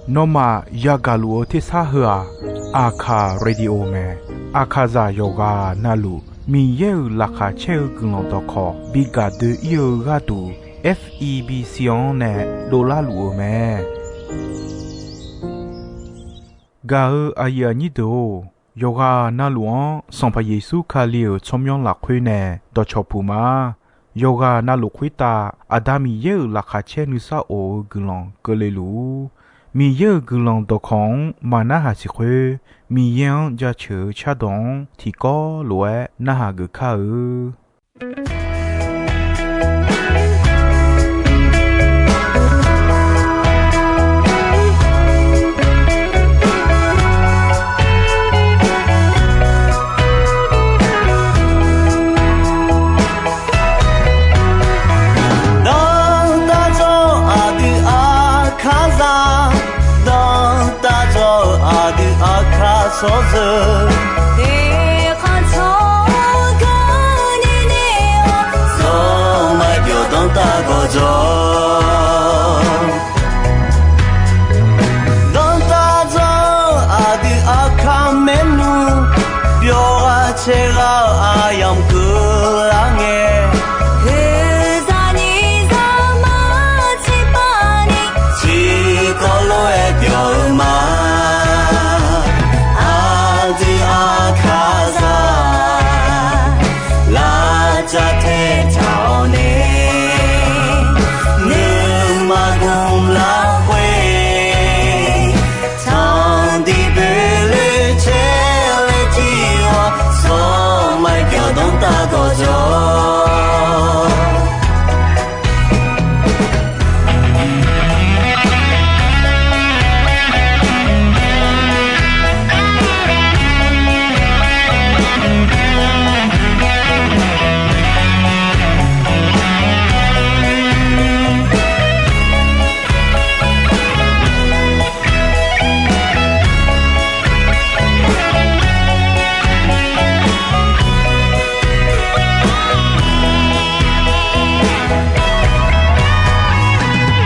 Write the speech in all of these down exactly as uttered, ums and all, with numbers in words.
Nawmaf yagaq luf-eu tersar heu-aq, Aqkaq Radio mae. Aqkaqzaq yawqghaq navluf Miqyaer-euq laqkhaq caer-eu guiqlanq dawqkawq bi gaq doe-ir-eu gharduq, F E B C-anr nae dovlar luf-eu mae. Gaq-eu aqyuif aqnyir deuq-or, yawqghaq navluf-anr Sanqpaq Yeqsur Kali-euq tsawrmyanr lafkhoer nae dawqcawq puq ma. Yawqghaq navluf khoertav Aqda Miqyaer-euq laqkhaq caer nuisar of-eu guiqlanq keuvle luf-ur. Miqyaer-euq guiqlanq dawqkawq-anr maqnarhaq siq khoer, Miqyaer-anr jaceuq-eu cardawq-anr tiqkawv lof-aer narhaq geuf kar-eu. Dawrtaq dzawr aqdui Aqkaqzaq, dawrtaq dzawr aqdui Aqkaq tsawrjeuq, eqkhanq tsawrganr ni nae-awr, zawr maqbyawq dawrtaq gawqjawq. Dawrtaq dzawr aqdui Aqkaq maernmr, byawq ghaq caer ghaq-eu aqyamq keuvlar ngae, heuzaq nyiq zaq mar tiqpav ni, tiqkawv lof-aer byawq-eu ma. Aqdui Aqkaqzaq, lavcav taetaq-awr nae, nuima gmq lafkhoer, tanqdiq boeqloe caer laer jir-awr, zawr maqbyawq dawrtaq gawqjawq.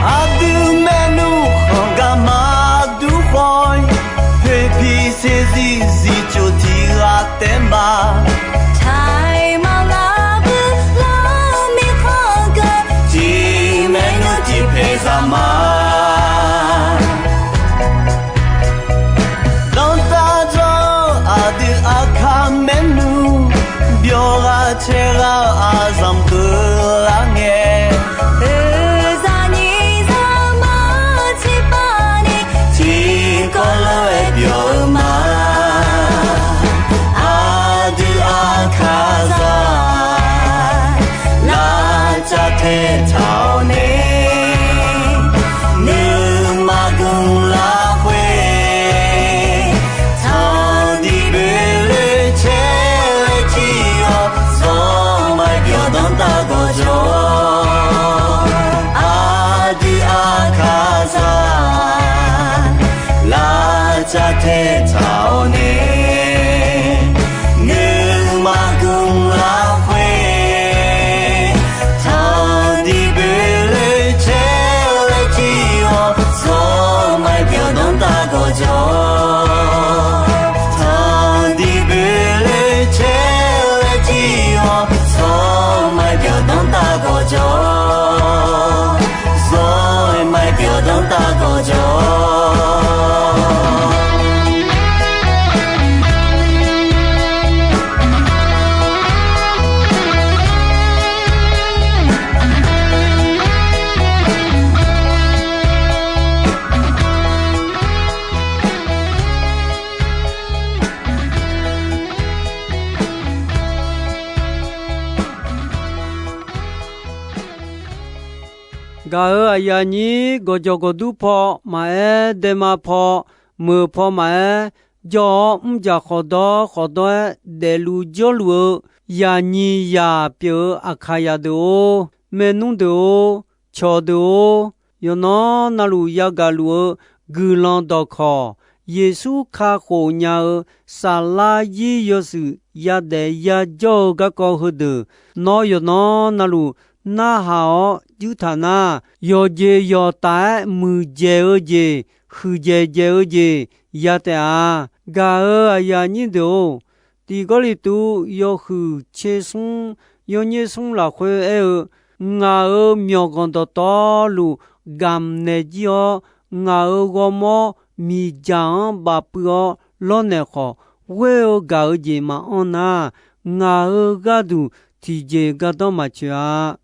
Aqdui maernmr khanq gar maqdur khawf-ir, poeqpiq saeqzir zifcof tiq ghaq taef ma. Taiq maqlar bui lar mirkhanq geu, tiq maernmr tiq paeq zaq ma. Dawrtaq dzawr aqdui Aqkaq maernmr, byawq ghaq caer ghaq-eu aqzanq keuvlar ngae, heuzaq nyiq zaq mar tiqpav ni, tiqkawv lof-aer byawq-eu ma. Aqdui Aqkaqzaq, lavcav taetaq-awr nae, nuima gmq lafkhoer, tanqdiq boeqloe caer laer jir-awr, zawr maqbyawq dawrtaq gawqjawq. Aqdui Aqkaqzaq, lavcav taetaq-awr nae, nuima gmq lafkhoer, tanqdiq boeqloe caer laer jir-awr, zawr maqbyawq dawrtaq gawqjawq. Tanqdiq boeqloe caer laer jir-awr, zawr maqbyawq dawrtaq gawqjawq. Zawr maqbyawq dawrtaq gawqjawq. Gaq-euq aqyuif aqnyir gawqjawq gawqdur paw maqaer, daema paw meuq paw maqaer, jawr-awr mrjaq khawqdawr khawqdawr-aer daefluf jawrluf-eu yaqnyiq yaq pyeuf-eu Aqkaqzaq deuq-or, maernmr deuq-or, cawqdeuq-or, yawqnan navluf yagaq luf-eu guiqlanq dawqkawq, Yeqsur kakhof nya-eu saflar zir yawshuif yadaef yajawr-eu garkawv heudeuq, nawr yawqnan navluf narhaq-awr juirtaq nar, yawqjeq yawqtaf-aer muiqdzaeq-eu jeq, huiqdzaeq dzaeq-eu jeq ya taef-a. Gaq-euq aqyuif aqnyir deuq-or, Tiq Gawrliqtu yawhuiq tser smr yawnyir smr lafkhoer aer-eu, ngaq-euq myawqganq dawqtawvluf gamq naeq jir-awr, ngaq-euq ghawrmawr miqdzaq-anr bafpuiv-awr lawrnaeq khawf, ghoer-eu gaq-eu jeq maqanr nar, ngaq-euq gharduq tiqjeq gardanr maqtsoeq-a.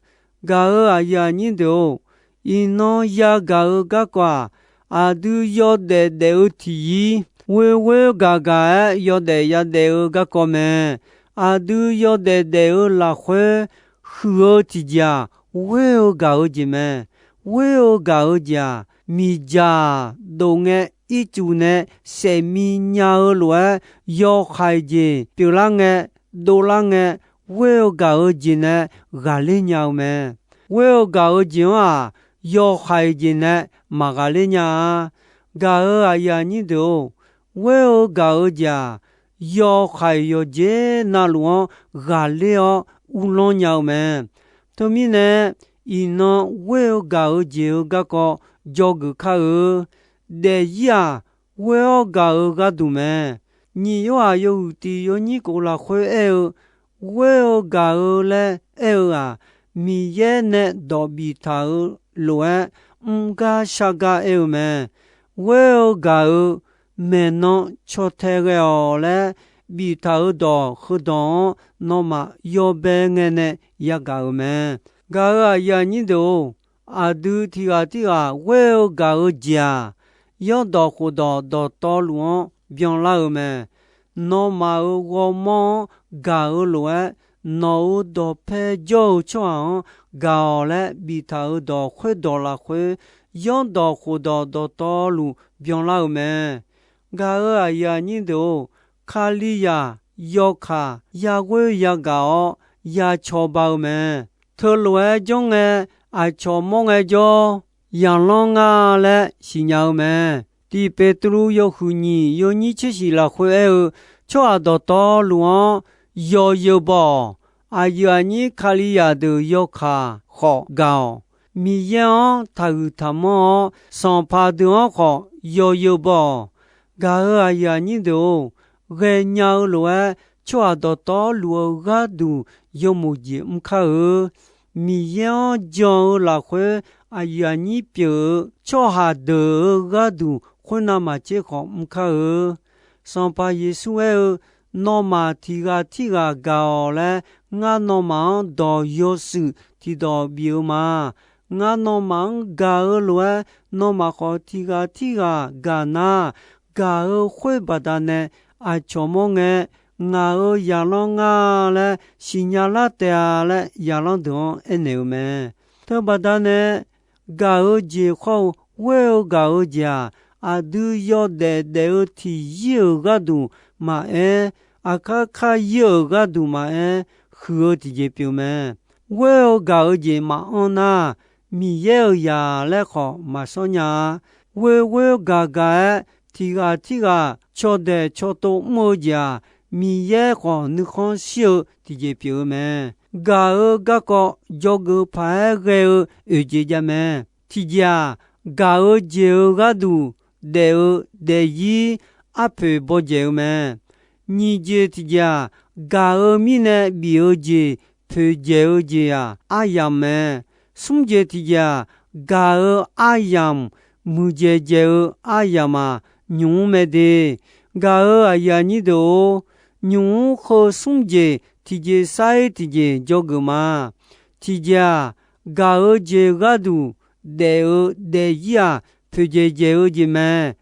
Gaq-euq aqyuif aqnyir deuq-or, iqnan yagaq-eu garkawv-aq, aqdui yawdaef daef-eu tiqyir, ghoer ghoer gaq gaq-aer yawdaef yadaef-eu garkawv mae. Aqdui yawdaef daef-eu lafkhoer huiq-eu tiqjeq-aq, ghoer-eu gaq-eu jeq mae. Ghoer-eu gaq-eu jeq-aq, miqdzaq dov ngae ircuf nae saefmi nya-eu lof-aer, yawhaiq jeq pyeuflar ngae, dovlar ngae, ghoer-eu gaq-eu jeq nae ghaqler nya-eu mae. Ghoer-eu gaq-eu jeq-anr-aq, yawhaiq jeq nae maqghaqler nya-a. Gaq-euq aqyuif aqnyir deuq-or, ghoer-eu gaq-eu jeq-aq, yawhaiq yawqjeq navluf-anr ghaqler-awr uvlanr nya-eu mae. Teumirnae, iqnan ghoer-eu gaq-eu jeq-eu garkawv dzawgeuf kar-eu. Daefzir-aq, ghoer-awr gaq-eu gharduq mae. Nyiq Yorhaq yawhuiq tiq yawnyir kof lafkhoer aer-eu, ghoer-eu gaq-eu laer aer-eu-aq, Miqyaer nae dawq biftaq-eu lof-aer mr gar shar gar aer-eu mae. Ghoer-eu gaq-eu maeqnan caw tae ghae-awq laer biftaq-eu dawq heudawq-anr nawmaf yawbae ngae nae yagaq-euq mae. Gaq-euq aqyuif aqnyir deuq-or, aqdui tiq ghaq tirghaq ghoer-eu gaq-eu jeq-aq, yanrdawq khofdawq dawqtawvluf-anr byanlar-eu mae. Nawmaf-euq ghawrmawr-anr gaq-eu lof-aer, nawq-euq dawqpae jawr-eu tsawrhaq-anr gaq-awq laer biftaq-eu dawq khoerdawq lafkhoer, yanrdawq khofdawq dawqtawvluf byanlar-eu mae. Gaq-euq aqyuif aqnyir deuq-or, Kalizaq yawkaq yaghoer yagaq-awr ya cawba-eu mae. Teulof-aer janr ngae, aqcawq mawr ngaejawr, yaqlanr nga laer siqnya-eu mae. Tiq Beqtuvluv yawhuiq nyiq yawnyir tser shiq lafkhoer aer-eu, tsawrhaq dawqtawvluf-anr yawzeu baw-awq. Aqyuif aqnyir Kalizaq deuq yawkaq khawf gaq-awq. Miqyaer-anr taqhuiq taqmanr-awr, sanqpaq deuq-anr khawf yawzeu baw-awq. Gaq-euq aqyuif aqnyir deuq-or, ghaenya-eu lof-aer tsawrhaq dawqtawvluf-eu gharduq yawmoq jeq mr kar-eu. Miqyaer-anr jan-eu lafkhoer aqyuif aqnyir pyeuf-eu tsawrhaq deuq-euq gharduq khoernav maqtser khawf mr kar-eu. Sanqpaq Yeqsur aer-eu, Nawmaf tiq ghaq tirghaq gaq-awq laer, ngar nawmaf-anr dawq yawshuif tiqdawq bif-eu ma. Ngar nawmaf-anr gaq-eu lof-aer, nawmaf khawf tiq ghaq tirghaq gaq nar, gaq-eu khoer baqdanae aqcawq mawr ngae, ngaq-euq yaqlanr nga laer siqnya lar taef-a laer, yaqlanr deuq-anr aernaeq-eu mae. Teubaqda nae gaq-eu jeq khawr-eu ghoer-eu gaq-eu jeq-aq, aqdui yawdaef daef-eu tiqyir-euq gharduq maqaer, aqkar kar yir-euq gharduq maqaer, huiq-eu tiqjeq pyeuf mae. Ghoer-eu gaq-eu jeq maqanr nar, Miqyaer-euq zaq laer khawf maqsawr nya-a. Ghoer ghoer gaq gaq-aer tiq ghaq tirghaq cawdaeq cawtov mr-eu jeq-aq, Miqyaer khawf nuikhanr shir-eu tiqjeq pyeuf-eu mae. Gaq-eu garkawv dzawgeuf paq-aer ghae-eu oeq jeq jav mae. Tiqjeq-aq, gaq-eu jeq-euq gharduq daef-eu daefzir arpoeq bawdzaeq-eu mae. Nyiq jeq tiqjeq-aq, gaq-eu mirnae bif-eu jeq poeqdzaeq-eu jeq-aq, aryamq mae. Smr jeq tiqjeq-aq, gaq-eu aryamq muiqdzaeq dzaeq-eu aryamq-aq, nymq mr mae de. Gaq-eu aqyuif aqnyir deuq-or, nymq mr heu smr jeq tiqjeq sar-ir tiqjeq dzawgeuf ma. Tiqjeq-aq, gaq-eu jeq gharduq daef-eu daefzir-aq, poeqdzaeq dzaeq-eu jeq mae.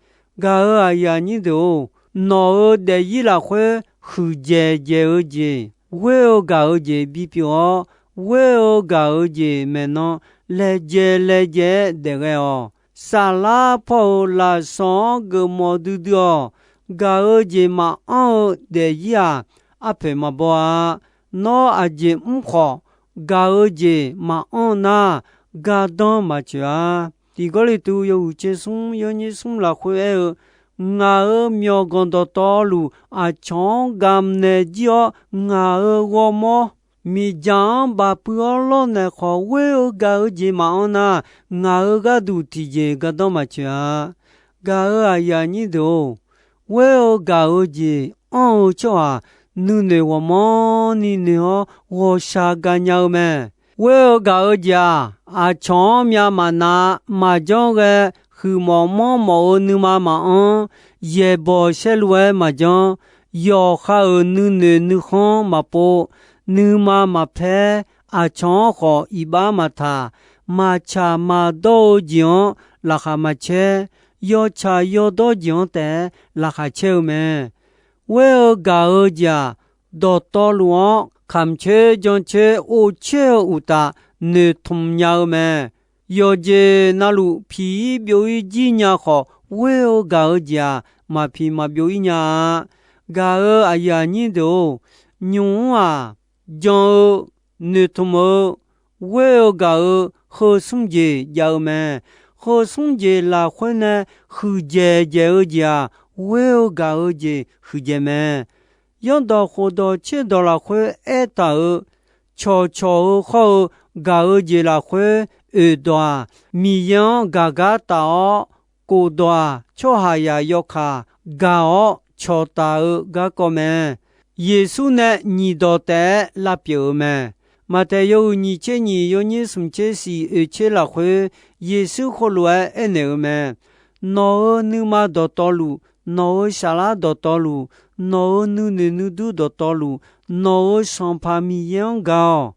Gaq-eu aqyuif aqnyir deuq-or, nawq-euq daefzir lafkhoer huiqdzaeq dzaeq-eu jeq, ghoer-eu gaq-eu jeq bipyeuf-awr, ghoer-eu gaq-eu jeq maeqnan laejae laejae-aer daef ghae-awq. Saflar paw-euq lafsawq-anr geufmawf duidui-awq. Gaq-eu jeq maqanr-eu daefzir-aq, arpoeq maqbaw-a. Nawr aqjeq mr khawf, gaq-eu jeq maqanr nar, gardanr maqtsoeq-a. Tiq Gawrliqtu yawhuiq tser smr yawnyir smr lafkhoer aer-eu, ngaq-euq myawqganq dawqtawvluf aqcawq-anr gamq naeq jir-awr, ngaq-euq ghawrmawr Miqdzaq-anr bafpuiv-awr lawrnaeq khawf, ghoer-eu gaq-eu jeq maqanr nar, ngaq-euq gharduq tiqjeq gardanr maqtsoeq-a. Gaq-euq aqyuif aqnyir deuq-or, ghoer-eu gaq-eu jeq anr-eu tsawrhaq nuinoeq ghawqmanrni noeq-awr ghawqshaq gaqnya-eu mae. Ghoer-eu gaq-eu jeq-aq, aqcawq-anr myav maqnav, maqjanr ghae, huiqmawf manrmawf-eu nuima maqanr, yaeqbawq saerlu-aer maqjanr, yawqha-euq nuinoeq nuikhanr maqpov, nuima maqpaer, aqcawq-anr khawf iqbax maqtaq, maqtsaq maqdawr-eu jeq-anr laqkhaq maqcaer, yawtsaq yawdawr jeq-anr taef-aer laqkhaq caer-eu mae. Ghoer-eu gaq-eu jeq-aq, dawqtawvluf-anr kamq coer jan coer or coer-eu uqtaf noeqtmq nya-eu mae. Yawqjeq navluf piq-ir byov-ir jir nya khawf, ghoer-eu gaq-eu jeq-aq, maqpiq maqbyov-ir nya-a. Gaq-euq aqyuif aqnyir deuq-or, nymq-mr-aq, jan-eu, noeqtmq-eu, ghoer-eu gaq-eu, heu smr jeq jav-eu mae. Heu smr jeq lafkhoer nae huiqdzaeq dzaeq-eu jeq-aq, ghoer-eu gaq-eu jeq huiqdzaeq mae. Zanrdawq khofdawq tserdawq lafkhoer aertaq-euq, cawqcawq-eu hawr-eu gaq-eu jeq lafkhoer oeq dawq-aq, Miqyaer-anr gaq gar taf-awr, kofdawq-aq, tsawrhaqzaq yawkaq gaq-awr cawqtaf-eu garkawv mae. Yeqsur nae nyiq dawq taef-aer lavpyeuf-eu mae. Maqtaeq yawhuiq nyiq tser nyiq, yawnyir smq tser shif, oeq tser lafkhoer, Yeqsur heulof-aer aernaeq-eu mae. Nawq-euq nuima dawqtawvluf, nawq-euq saflar dawqtawvluf, nawq-euq nuinoeq nuidur dawqtawvluf, nawq-euq Sanqpaq Miqyaer-anr gaq-awq.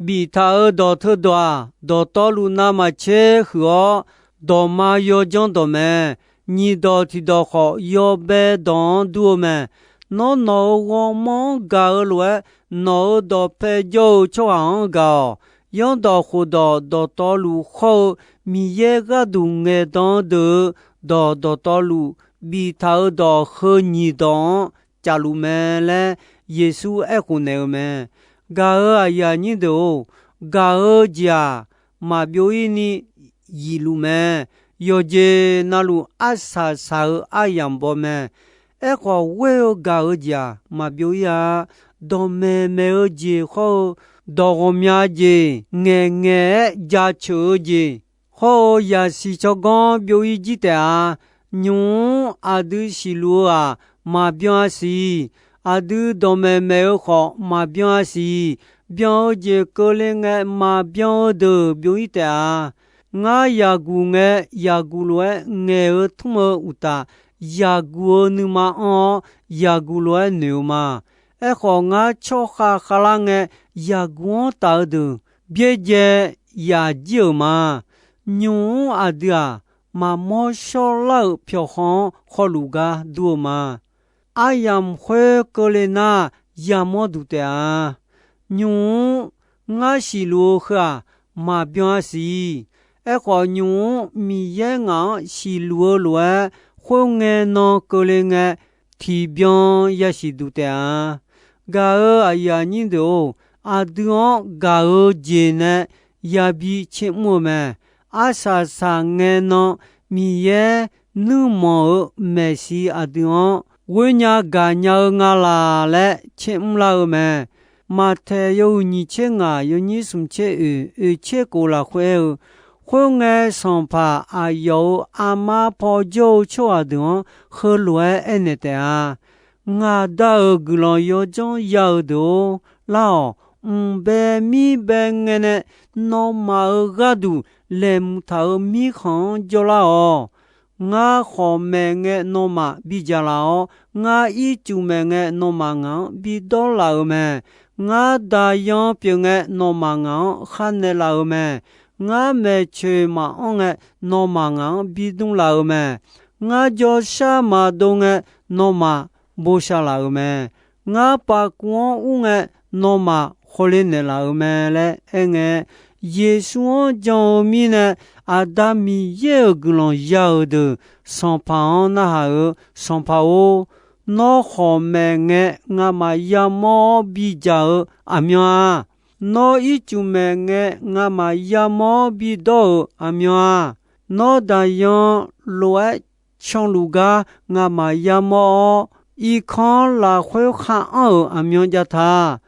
Biftaq-euq dawq teudawq-aq, dawqtawvluf navmaqtser huiq-awr, dawqma yawjanr dawq mae. Nyiq dawq tiqdawq khawf, yawbae dawq-anr dur-eu mae. Nawr, nawq-euq ghawrmawr-anr gaq-eu lof-aer, nawq-euq dawqpae jawr-eu tsawrhaq-anr gaq-awq. Zanrdawq khofdawq dawqtawvluf hawr-eu Miqyaer gharduq ngaeqdan-eu deuq-euq dawq dawqtawvluf, biftaq-euq dawq heu nyiq dawq-anr cafluf mae laer Yeqsur aerkhof naeq-eu mae. Gaq-euq aqyuif aqnyir deuq-or, gaq-eu jeq-aq, maqbyov-ir ni yifluf mae. Yawqjeq navluf arsaq saq-eu aryamq baw mae. Aerkhawf, ghoer-eu gaq-eu jeq-aq, maqbyov-ir-a. Dawqmaeq maeq-eu jeq hawr-eu, dawq ghawqmya jeq, ngaeqngaeq-aer jaceuq-eu jeq hawr-eu, yaqsiq tsawrganr byov-ir jir taef-a. Nymq-mr aqdui siqluf-eu-aq, maqbyan-a siq. Aqdui dawqmaeq maeq-eu khawf, maqbyan-a siq. Byan-eu jeq keuvle ngae, maqbyan-eu deuq byov-ir taef-a. Ngar yaqguq ngae, yaqguq lof-aer ngaeq-eu tmr-eu uqtaf, yaqguq-eu nuima anr-awr, yaqguq lof-aer noeq-eu ma. Aerkhawf, ngar tsawrkhav khavlar ngae, yaqguq-anr taf-eu deuq byaerdzae yaf jir-euq ma. Nymq-mr aqdui-aq, maqmawr shawrlar-euq pyawqhaw-anr hawluf gar dur-eu ma. Aryamq khoer keuvle nar, yamawr duq taef-a. Nymq-mr ngar siqluf-eu heu-aq, maqbyan-a siq. Aerkhawf, nymq-mr Miqyaer ngaq-anr siqluf-eu lof-aer, khoerngae nan keuvle ngae, tiqbyan yasiq duq taef-a. Gaq-euq aqyuif aqnyir deuq-or, aqdui-anr gaq-eu jeq nae yabi caer mr-eu mae. Arsaq saq ngae nan Miqyaer nuirmanq-euq maeqshi aqdui-anr ghoernya gaqnya-eu nga laq laer caer mrlar-eu mae. Maqtaeq yawhuiq nyiq tser ngaq, yawnyir smq tser oeq, oeq tser kof lafkhoer aer-eu, khoerngae Sanqpaq aqyawf-euq armar paw jawr-eu tsawrhaq deuq-anr heulof-aer aernaeq taef-a. Ngaq Da-euq guiqlanq yawdzanr ya-euq deuq-or, lar-awq. Mqbae mirbae ngae nae nawmaf-euq gharduq laeqhmq taq-euq mirkhanq-anr jawrlar-awq. Ngar khawqmaeq ngae nawmaf bidzaq laf-awr, ngar ircuf maeq ngae nawmaf ngaq-anr bidawr laf-euq mae. Ngar daqyan pyeuf ngae nawmaf ngaq-anr khar naeqlaf-euq mae. Ngar maeqtsoeq maqanr ngae nawmaf ngaq-anr bidmr laf-euq mae. Ngar jawrshar maqdov ngae nawmaf bosav laf-euq mae. Ngar pavkuv-anr ur ngae nawmaf khawle naeqlaf-euq mae laer aerngae, Yeqsur-anr jan-eu mirnae Aqda Miqyaer-euq guiqlanq ya-euq deuq Sanqpaq-anr narhaq-eu, Sanqpaq-or, nawr khawqmaeq ngae ngamaf yamawr-awr bidzaq-eu aqmyan-a. Nawr ircuf maeq ngae ngamaf yamawr-awr bidawr-euq aqmyan-a. Nawr daqyan lof-aer canluf gar ngamaf yamawr-awr, irkanr lafkhoer khar anr-euq aqmyan jav ta.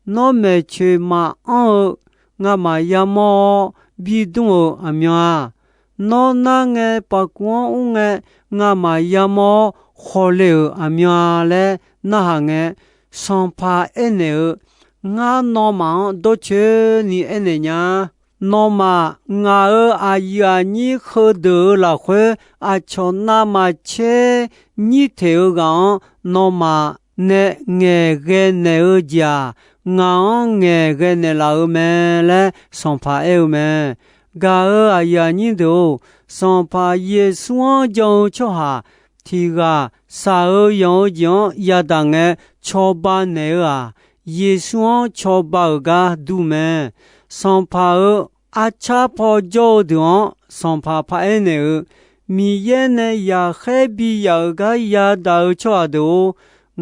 Nawr maeqtsoeq maqanr-eu ngamaf yamawr-awr bidmr-euq aqmyan-a. Nawr nar ngae paqkuv-anr ur ngae, ngamaf yamawr-awr khawqle-euq aqmyan-a laer narhaq ngae, Sanqpaq aernaeq-eu, Ngar nawmaf-anr dawrcoeni aernaeq nya. Nawmaf ngaq-euq aqyuif aqnyir heudeuq-euq lafkhoer aqcawq navmaqtser nyir teq-eu ghaq-anr nawmaf nae ngaeqghae naeq-eu jeq-aq, ngaq-anr ngaeqghae naeqlaf-eu mae laer Sanqpaq aer-eu mae. Gaq-euq aqyuif aqnyir deuq-or, Sanqpaq Yeqsur-anr jan-eu tsawrhaq tiq ghaq shaq-eu yanq-eu jeq-anr yadaq ngae cawba naeq-eu-aq, Yeqsur-anr cawba-euq gar dur mae. Sanqpaq-euq arcar paw jawr-eu deuq-anr Sanqpaq paraer naeq-eu, Miqyaer nae yaqkhaer biyaf-euq gar yadaq-eu tsawrhaq deuq-or,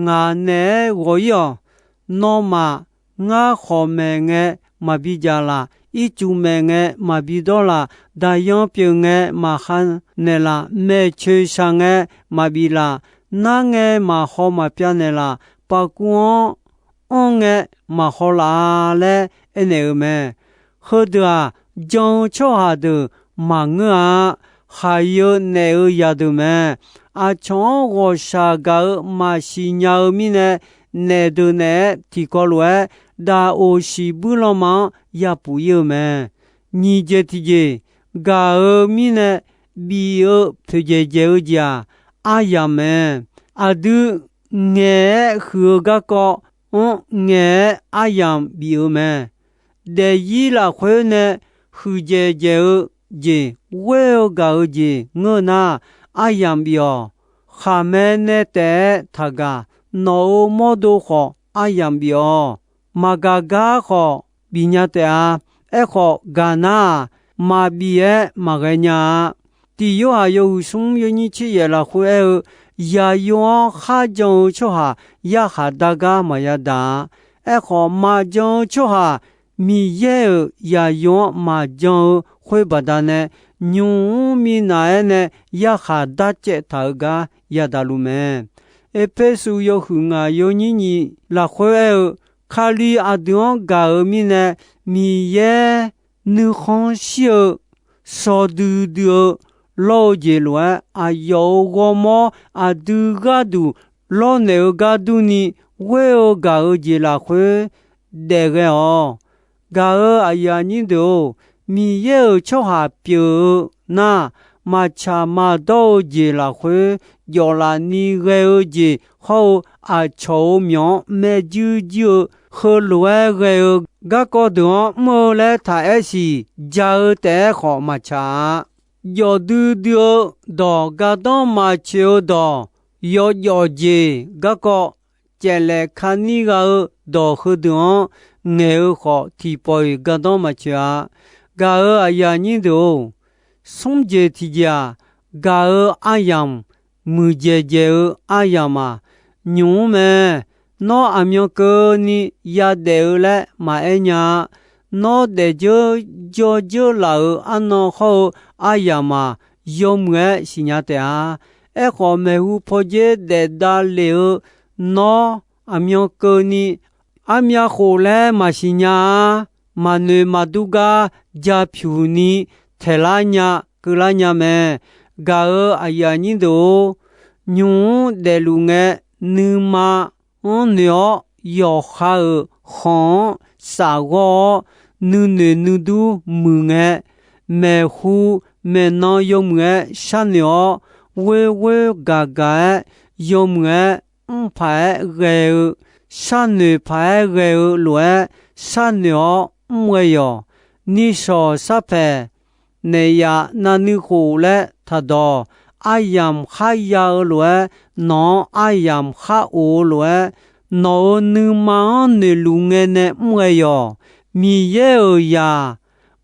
ngaq naeq-aer ghawq-ir-awq. Nawmaf, ngar khawq maeq ngae maqbi jaq laf, ircuf maeq ngae maqbi dawr laf, daqyan pyeuf ngae maqkhav naeqlaf, maeqtsoeq shaq ngae maqbif laf, nar ngae maqhaw maqpyav naeqlaf, paqkuv-anr anr ngae maqhaw laf-a laer aernaeq-eu mae. Heudeuq-aq, jan-eu tsawrhaq deuq maqngeur-a. Khaqyeu naef-eu yadeuq mae. Aqcawq-anr ghawqshaq gaq-eu maqsiq nya-eu mirnae, naef deuq naeq-aer tiqkawv lof-aer, daqoq siqbuir lanma-anr yapuf-ir-eu mae. Nyiq jeq tiqjeq, gaq-eu mirnae bif-eu poeqdzaeq dzaeq-eu jeq-aq, aryamq mae. Aqdui ngaeq-aer huiq-eu garkawv-anr ngaeq-aer aryamq bif-eu mae. Daefzir lafkhoer nae huiqdzaeq dzaeq-eu jeq ghoer-eu gaq-eu jeq ngeur nar, aryamq bif-awq. Khaqmae nae taef-aer taqgaq, nawq-euq mawrdo khawf aryamq bif-awq. Maqgaq gar khawf bif nya taef-a. Aerkhawf, gaq nar-aq, maqbif-aer maqghae nya-a. Tiq Yorhaq yawhuiq smr yawnyir tser yaef lafkhoer aer-eu, Yaqyo-anr kharjan-eu tsawrhaq yarkhaq dar gar maqya daq-a. Aerkhawf, maqjan-eu tsawrhaq Miqyaer-euq Yaqyo-anr maqjan-eu khoer baqdanae, nymq mr minav-aer nae yarkhaq darcaev taq-eu gar yadaq luf mae. Erpersu yawhuiq ngaq yawnyir nyiq lafkhoer aer-eu, Kali aqdui-anr gaq-eu mirnae, Miqyaer nuikhanr shir-eu shaw duidui-eu lawr-eu jeq lof-aer, aqyawf-euq ghawrmawr aqdui gharduq lawrnaeq-eu gar durni, ghoer-eu gaq-eu jeq lafkhoer daef ghae-awq. Gaq-euq aqyuif aqnyir deuq-or, Miqyaer-euq tsawrhaq pyeuf-eu nar, maqtsaq maqdawr-eu jeq lafkhoer jawf laf ni ghae-eu jeq hawr-eu, aqcawq-euq myawq-anr maerjuir juir-eu heulof-aer ghae-eu garkawv deuq-anr mr-eu laer taq aer siq ja-eu taef-aer khawf maqtsaq-a. Jawf duidui-eu dawq, gardanr maqtsoeq-eu dawq, yawjawf jeq garkawv caeflaef kanir gha-eu dawq heudeuq-anr ngaeq-eu khawf, tiqpawf-iq gardanr maqtsoeq-a. Gaq-euq aqyuif aqnyir deuq-or, smr jeq tiqjeq-aq, gaq-euq aryamq, muiqdzaeq dzaeq-eu aryamq-aq, nymq mr mae. Nawr aqmyan keuvni yadaef-eu laer maqaer nya-a. Nawr daefdzeur jawrdzeur laf-euq arnan hawr-eu aryamq-aq, yawmuiq-aer siqnya taef-a. Aerkhawf, maeqhu pawdzer daef davlef-eu nawr aqmyan keuvni armyav khof laer maqsiq nya-a. Maqnoeq maqdur gar ja pyuq ni taeqlar nya keuvlar nya mae. Gaq-euq aqyuif aqnyir deuq-or, nymq mr daefluf ngae, nuima-anr noeq-awr, yawqha-euq khanq-anr safghawr-awr, nuinoeq nuidur muiq ngae, maeqhu maeqnan yawmuiq-aer sharnoeq-awr, ghoer ghoer gaq gaq-aer yawmuiq-aer mr paq-aer ghae-eu, sharnoeq paq-aer ghae-eu lof-aer sharnoeq-awr mr ghae yawq. Nishawq sharpaeq, naeq yaf navnuiv khof laer taqdawq, aryamq kharya-eu lof-aer, nawq-anr aryamq khar of-eu lof-aer, nawq-euq nuima-anr noeqluf ngae nae mr ghae yawq. Miqyaer-euq zaq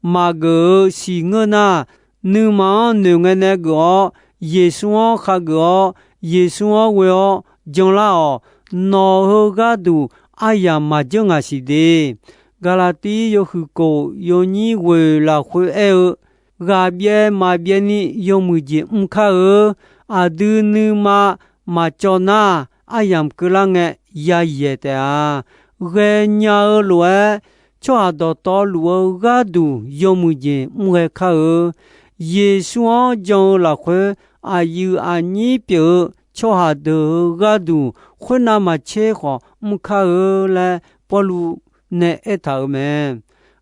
maqgeuf-eu siq ngeur nar, nuima-anr noeq ngae nae geuf-awr, Yeqsur-anr khageuf-awr, Yeqsur-anr ghoe-awr janlar-awq. Nawq-euq gharduq aryamq maqjeur ngaq siq de. Gaqlaqtiv yawhuiq kof yawnyir ghoeq lafkhoer aer-eu, ghaq byaev maqbyaev ni yawmuiq jeq mr kar-eu, aqdui nuima maqcawv nar, aryamq keuvlar ngae yayaeq taef-a. ghaenya-eu lof-aer, tsawrhaq dawqtawvluf-eu gharduq yawmuiq jeq mr ghae kar-eu. Yeqsur-anr jan-eu lafkhoer, aqyuif aqnyir pyeuf-eu tsawrhaq deuq-euq gharduq, khoernav maqtser khawf mr kar-eu laer, Pawrluv nae aertaq-euq mae.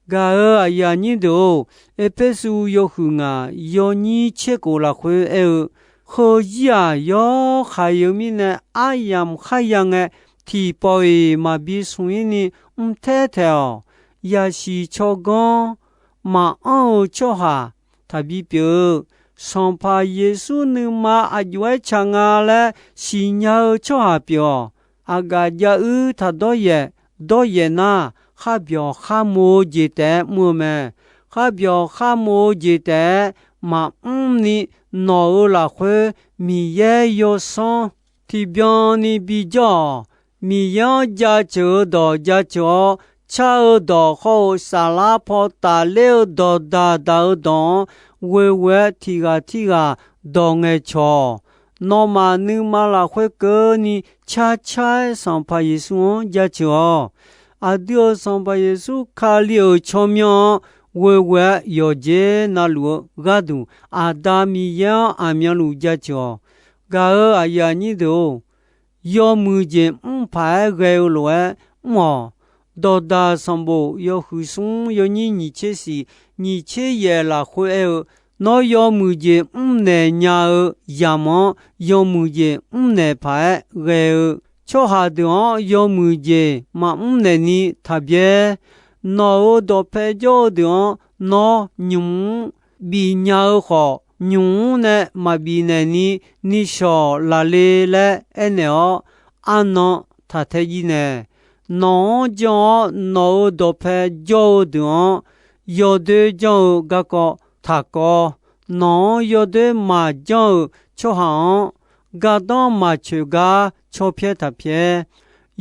Gaq-euq aqyuif aqnyir deuq-or, Erpersu yawhuiq ngaq yawnyir tser khof lafkhoer aer-eu, heuzir-aq, yawr khaq-eu mirnae aryamq kharya ngae, tiqpawf-iq maqbi smq-ir ni mr taer taeq-awq. Yasiq tsawrganr maqanr-eu tsawrhaq taqbi pyeuf-eu, Sanqpaq Yeqsur nuima aqjox-aer tsaq nga laer siqnya-eu tsawrhaq pyeuf-awq. Aqgaf jav-ir taq dawryaef dawryaef nar, kharbyawq kharmoq-eu jeq taef-aer mr-eu mae. Kharbyawq kharmoq-eu jeq taef-aer maqmr ni, nawq-euq lafkhoer Miqyaer Yawsanr tiqbyan ni bijawr-awq. Miqyaer-anr jaceuq-eu dawq jaceuq-awr, car-eu dawq hawr-eu saflar paw tafler-eu dawq daqdaq-eu dawq-anr, ghoeghoe-aer tiqghaq tirghaq dawq ngaeqcawq-awq. Nawmaf nuima lafkhoer keuvni carcar-aer Sanqpaq Yeqsur-anr jaceuq-awq. Aqdui-euq Sanqpaq Yeqsur Kali-euq tsawrmyanr-anr ghoeghoe-aer yawqjeq navluf-eu gharduq, Aqda Miqyaer-anr aqmyanluf jaceuq-awq. Gaq-euq aqyuif aqnyir deuq-or, yawmuiq jeq mr paq-aer ghae-eu lof-aer mr-awq. Dawqdaq sanqbof yawhuiq smr yawnyir nyiq tser siq nyiq tser yaef lafkhoer aer-eu, Nawr yawmuiq jeq mrnaeq nya-eu yamq-anr yawmuiq jeq mrnaeq paq-aer ghae-eu tsawrhaq deuq-anr yawmuiq jeq maqmr naeq ni taqbyaer. Nawq-euq dawqpae jawr-eu deuq-anr nawr nymq-mr bifnya-eu khawf, nymq-mr nae maqbif naeq ni nishawq laqle laer aernaeq-awr, arnan taq tae jiv naeq. Nawq-anr jan-awr nawq-euq dawqpae jawr-eu deuq-anr yawdoer janr-eu garkawv taqkawv. Nawq-anr yawdoer maqjanr-euq tsawrhaq-anr gardanr maqcoeq gar cawpyaer taq pyaer.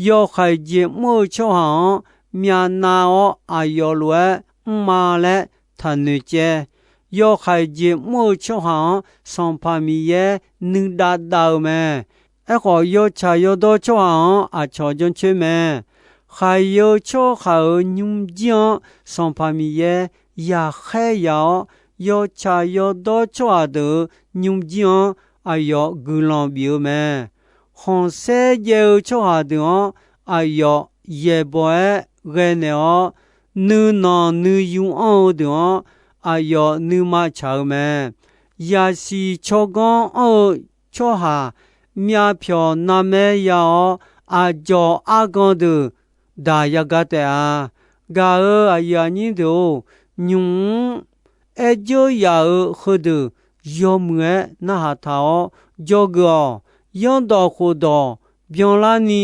Yawhaiq jeq mr-eu tsawrhaq-anr myavnav-awr aqyawf lof-aer mrma laer taqnoeq caev. Yawhaiq jeq mr-eu tsawrhaq-anr Sanqpaq Miqyaer nuidav dav-eu mae. Aerkhawf, yawtsaq yawdawr tsawrhaq-anr aqcawq jancoer mae. Khaqyeu tsawrhaq-euq nymrjir-anr Sanqpaq Miqyaer yaqkhaer yaq-awr, yawtsaq yawdawr tsawrhaq deuq-euq nymrjir-anr aqyawf guiqlanq bif-eu mae. Khanqsaer jaev-eu tsawrhaq deuq-anr aqyawf yaeqbawq-aer ghae naeq-awr, nuinanq nuiyu anr-eu deuq-anr aqyawf nuima tsaq-eu mae. Yasiq tsawrganr anr-eu tsawrhaq myavpyawq narmaer ya-awr, aqdzawq argan deuq daq yaga taef-a. Gaq-euq aqyuif aqnyir deuq-or, nymq-mr aer dzeur yaf-euq heudeuq yawmuiq-aer narhaq taq-awr dzawgeuf-awq. Yanrdawq khofdawq byanlarni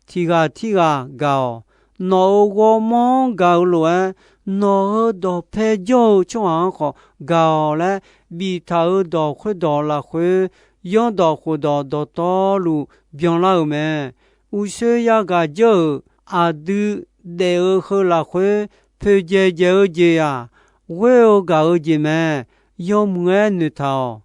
tiqghaq tirghaq gaq-awq. Nawq-euq ghawrmawr-anr gaq-eu lof-aer, nawq-euq dawqpae jawr-eu tsawrhaq-anr khawf gaq-awq laer biftaq-euq dawq khoerdawq lafkhoer, yanrdawq khofdawq dawqtawvluf byanlar-euq mae. Uqshoe yagaq jawr-euq aqdui daef-eu heu lafkhoer, poeqdzaeq dzaeq-eu jeq-aq, ghoer-eu gaq-eu jeq mae. Yawmuiq-aer noeqtaq-awq.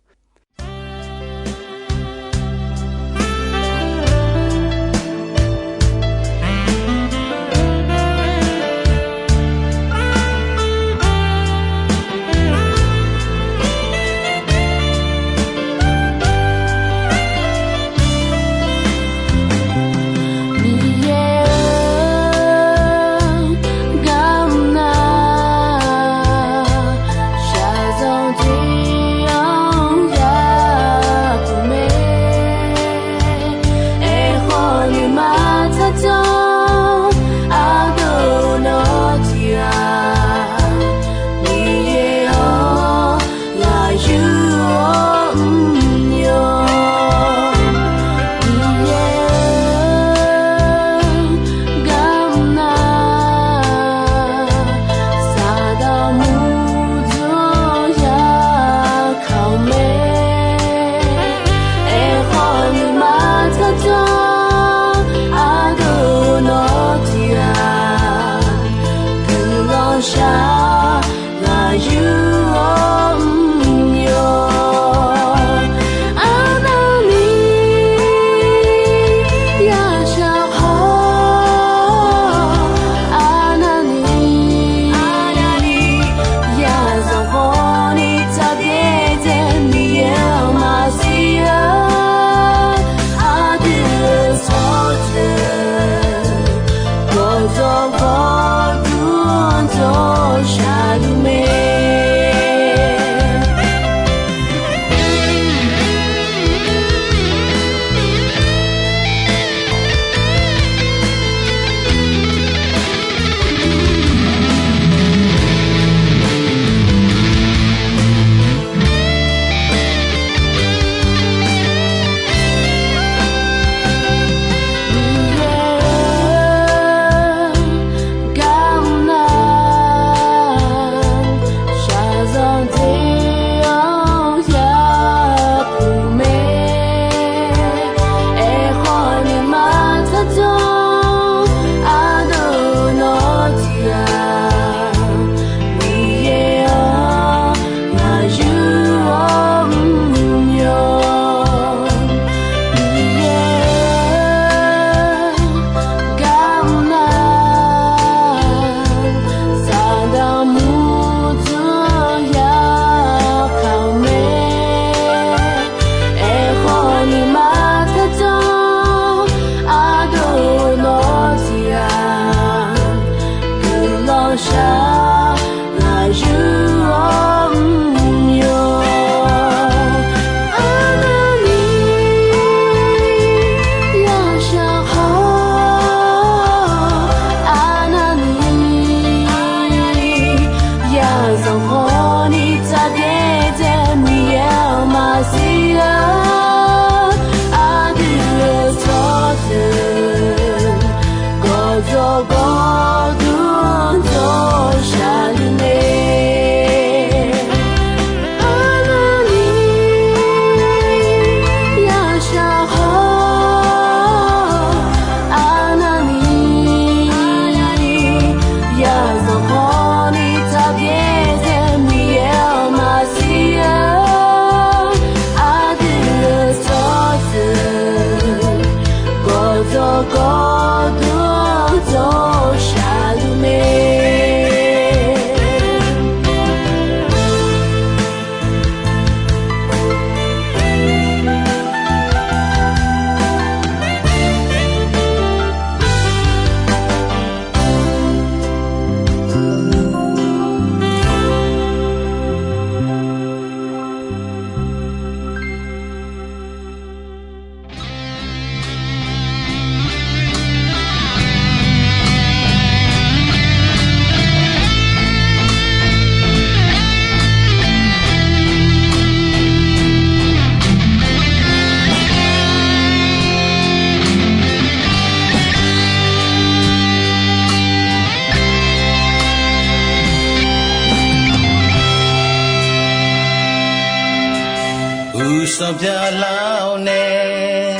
Uqsanq byaqlar-awr nae,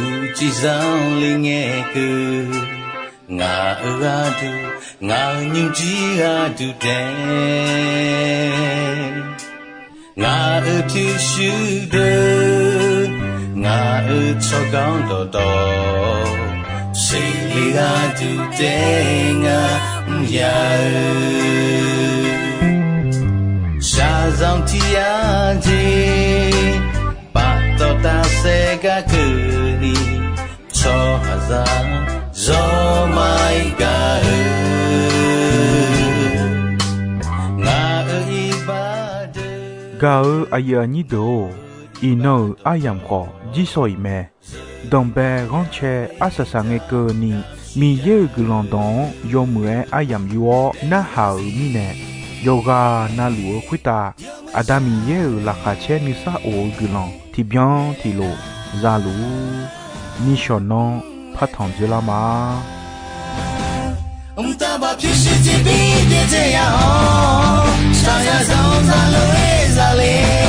uqcif zanqler ngae keuv. Ngaq-euq gharduq, ngaq-euq nymrjir gharduq taef, ngaq-euq pyurshuir deuq, ngaq-euq tsawrganr dawqtawv, seqle gharduq taef ngar mr ya-eu. Shaqzanq tiq yar jeq, paftawf tafsaef gar keuvni, tsawrhaqzaq zawr maqir gaq-eu, ngaq-euq iqbax deuq. Gaq-eu aqyuif aqnyir deuq-or, iqnan-euq aryamq khawf jirshaw-iq mae. Danqbae ghanrcae arsaq saq ngae keuvni, Miqyaer-euq guiqlanq dawq-anr yawmuiq-aer aryamq yur-awr narhaq-euq mirnae, yawqghaq navluf-eu khoertav Aqda Miqyaer-euq laqkhaq caer nuisar of-eu guiqlanq tiqbyan tiqlof za luf-ur. Nishawq nanr partanq dzoerlar ma. Mqtav baq pyurshuir tiqbir byaerdzae ya-awr, shaqzanq zanq lof-aer zale.